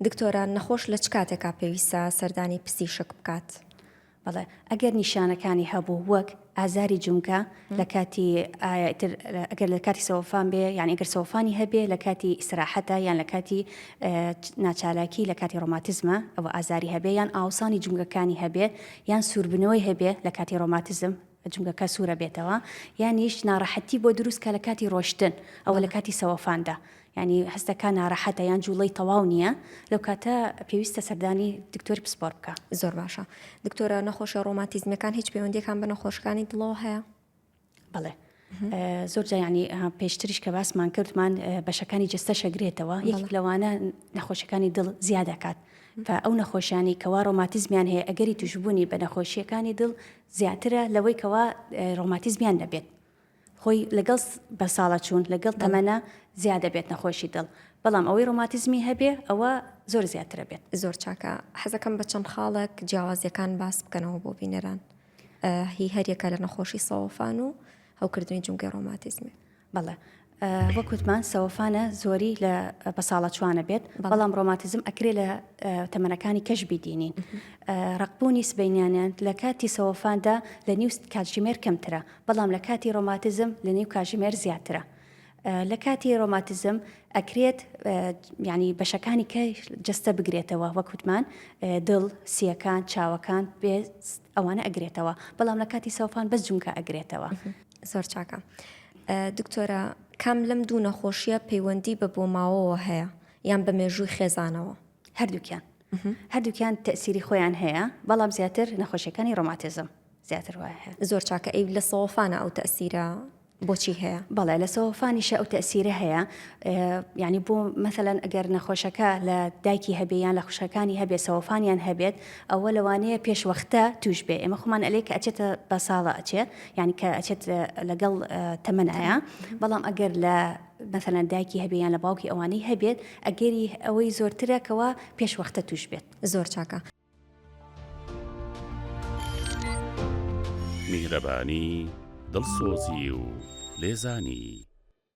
دکتۆرە نەخۆش لە چ کاتێکا پێویستە سەردانی پزیشک بکات؟ بەڵێ ئەگەر نیشانەکانی هەبوو وەک ئازاری جومگە لە کاتی ئیتر ئەگەر لە کاتی سەوەفان بێ یان ئەگەر سەوەفانی هەبێ لە کاتی ئیسراحەتە یان لە کاتی ناچالاکی لە کاتی ڕۆماتیزمە ئەوە ئازاری هەبێ یان ئاوسانی جومگەکانی هەبێ یان سووربنەوەی هەبێ لە کاتی ڕۆماتیزم جومگەکە سوورە بێتەوە یانیش ناڕەحەتی بۆ دروست کە لە کاتی ڕۆشتن ئەوە لە کاتی سەوەفاندا یانی هەستەکا ناڕەحەتە یان جوڵەی تەواو نییە لەو کاتە پێویستە سەردانی دکتۆری پسپۆر بکە. زۆر باشە دکتۆرە نەخۆشیە ڕۆماتیزمیەکان هیچ پەیوەندیەکان بە نەخۆشەکانی دڵەوە هەیە؟ بەڵێ زۆر جار یانی پێشتریش کە باسمان کردمان بەشەکانی جەستە شەگرێتەوە یەکێک لەوانە نەخۆشیەکانی دڵ زیاد دەکات ئەو نەخۆشیانی کەوا ڕۆماتیزمیان هەیە ئەگەری توشببوونی بە نەخۆشیەکانی دڵ زیاترە لەوەی کەوا ڕۆماتیزمیان نەبێت خۆی لەگەڵ بەساڵاچوون لەگەڵ تەمەنە زیاد دەبێت نەخۆشی دڵ بەڵام ئەوەی ڕۆماتیزمی هەبێ ئەوە زۆر زیاترە بێت. زۆر چاکە حەزەکەم بە چەند خاڵێک جیاوازیەکان باس بکەنەوە بۆ بینەران هی هەریەکە لە نەخۆشی سەوەفان و هەوکردنی جومگەی ڕۆماتیزمی. بەڵێ وەک وتمان سەوەفانە زۆری لە بەساڵاچوانە بێت بەڵام ڕۆماتیزم ئەکرێ لە تەمەنەکانی کەش بیدینین ڕقبوونی سبەینانیان لە کاتی سەوەفاندا لە نیو کاتژمێر کەمترە بەڵام لە کاتی ڕۆماتیزم لە نیو کاژمێر زیاترە. لە کاتی ڕۆماتیزم ئەکرێت یعنی بەشەکانی کە جەستە بگرێتەوە وەک وتمان دڵ، سیەکان، چاوەکان، پێست ئەوانە ئەگرێتەوە بەڵام لە کاتی سەوفان بەس جومگە ئەگرێتەوە. زۆر چاکە دکتۆرە کام لەم دوو نەخۆشیە پەیوەندی بە بۆماوەوە هەیە یان بە مێژووی خێزانەوە؟ هەردووکیان هەردووکیان تەسیری خۆیان هەیە بەڵام زیاتر نەخۆشیەکانی ڕۆماتیزم. زیاتر وایە هەیە. زۆر چاکە ئەی لە سەوەفانە ئەو تەئسیرە بۆچی هەیە؟ بەڵێ لە سەوەفانیشە ئەو تەئسیرە هەیە یعنی بۆ مەسەلەن ئەگەر نەخۆشەکە لە دایکی هەبێ یان لە خوشکەکانی هەبێ سەوەفانیان هەبێت ئەوە لەوانەیە پێش وەختە توش بێ ئێمە خۆمان ئەلێ کە ئەچێتە بە ساڵە ئەچێ یعنی کە ئەچێت لەگەڵ تەمەنایە بەڵام ئەگەر لە مەسەلەن دایکی هەبێ یان لە باوکی ئەوانەی هەبێت ئەگەری ئەوەی زۆرترە کەوا پێش وەختە توش بێت. زۆر چاکە. میهرەبانی، دڵسۆزی و لێزانی.